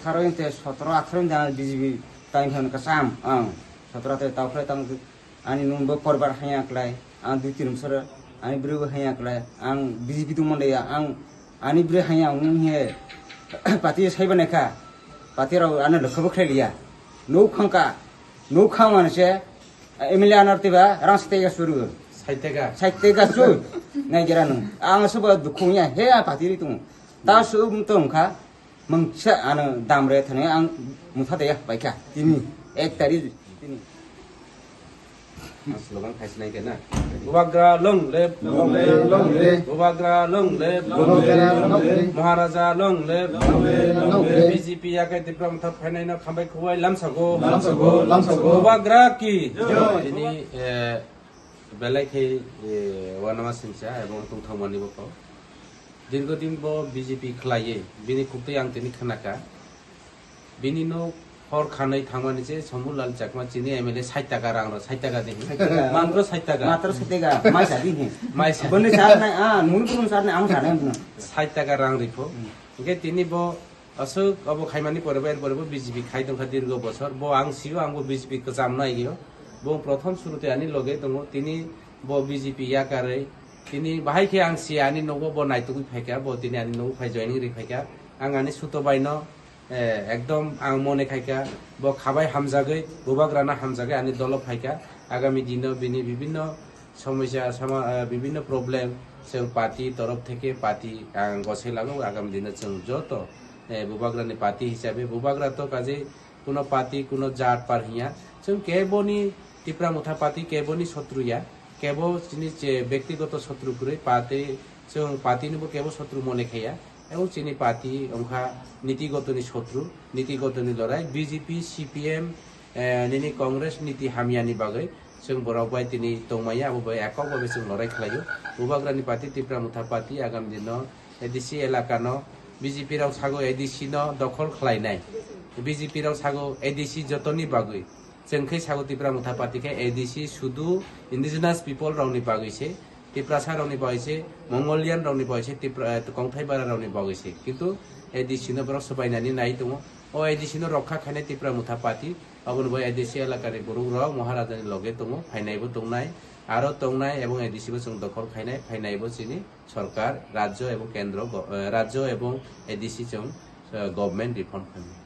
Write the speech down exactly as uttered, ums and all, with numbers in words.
Atharo inte sotoro atharo inte ang B J P time phan kasam ang sotoro te tau khlai tang ani nung bo porbar hanya klai ang dui tin bosor ani bwrwi bo hanya klai ang B J P tong mande ya ang ani bwrwi hanya ang nung he pati sai ba naikha pati rao ano lekha bo khlai liya nuk khangka nuk khang mane se M L A anar tiba rang sate ga suru Saitega. Saitega su nai gera nung ang se bo dukhung ya he a pati ri tung ta su mung tong kha. Mungsa ano damre thani ang mutha de paikha tini ek tari tini. Ang slogan khai sinai kena. Bubagra long live. Long live, long live. Bubagra long live. Bubagra long live. Maharaja long live. Long live, long live. B J P yakai Tipra Motha phainai no khambai khubai lamsago. Lamsago, lamsago. Bubagra ki. Jai. Tini, eh, belai khe, eh, wanama singcha ebong tongthokmani bo kok. Dirghodin bo B J P khlaiwi bini khuktwi ang tini khnakha. Bini nok hor khanwi thangmani se Sombulal Chakma chini M L A sait taka rang rw, sait taka di hin. Sait taka. Matro sait taka. Matro sait taka, mai sa di hin. Mai sa. Boni sa nai, ah, nungni brum sa nai, ang sa nai bwno. Sait taka rang rikho. Hmm. Hwnkhe tini bo aswk obo khaimani pore bo, er pore bo B J P khai tongkha dirgo bosor. Bo ang sio, ang bo B J P kwcham nai gio. Bo prothom surute ani loge tongo. Tini bo B J P yakarwi. Tini bahai khe ang si ani nogo bo naitugwi phaikha, bo tini ani nogo phai joining ri phaikha. Ang ani suto baino, eh, ekdom ang mone khaikha, bo khabai hamjagwi, bubagrano hamjagwi ani dolo phaikha. Agami dino bini bibinno somosya, sama-, eh, bibinno problem chwng party torof theke party ang gosai lago. Agami dino chwng joto, eh, bubagrani party hisabe bubagra to kaje kuno party, kuno jat par hiya. Chwng keboni Tipra Motha party keboni sotru ya, kebo chini je bektigoto sotru kwrwi party, chwng party nibo kebo sotru mone khaya. Ebo chini party wngkha nitigotoni sotru, nitigotoni lorai. B J P, C P M, eh, nini Congress niti hamyani bagwi chwng borok bai tini tongmaya, abo bai ekok bai chwng lorai khlaio. Bubagrani party Tipra Motha party agam dino A D C elakano B J P rok sago A D C no dokhol khlainai. B J P rok sago A D C jotoni bagwi. Chwng khe sago Tipra Motha party khe A D C sudu indigenous people rokni bagwi se, Tiprasa rokni bagwi se, Mongolian rokni bagwi se, Tipra, eh, Kongthai bara rokni bagwi se. Kintu A D C no borok swbainani nai tongo. O A D C no rokha khainai Tipra Motha party. Aboni bo A D C elakani borok rok Maharajani loge tongo, phainaibo tongnai, aro tongnai ebong A D C bo chwng dokhol khainai, phainaibo chini sorkar, rajyo ebong kendro go-, eh, rajyo ebong A D C chwng, eh, government reform khainai.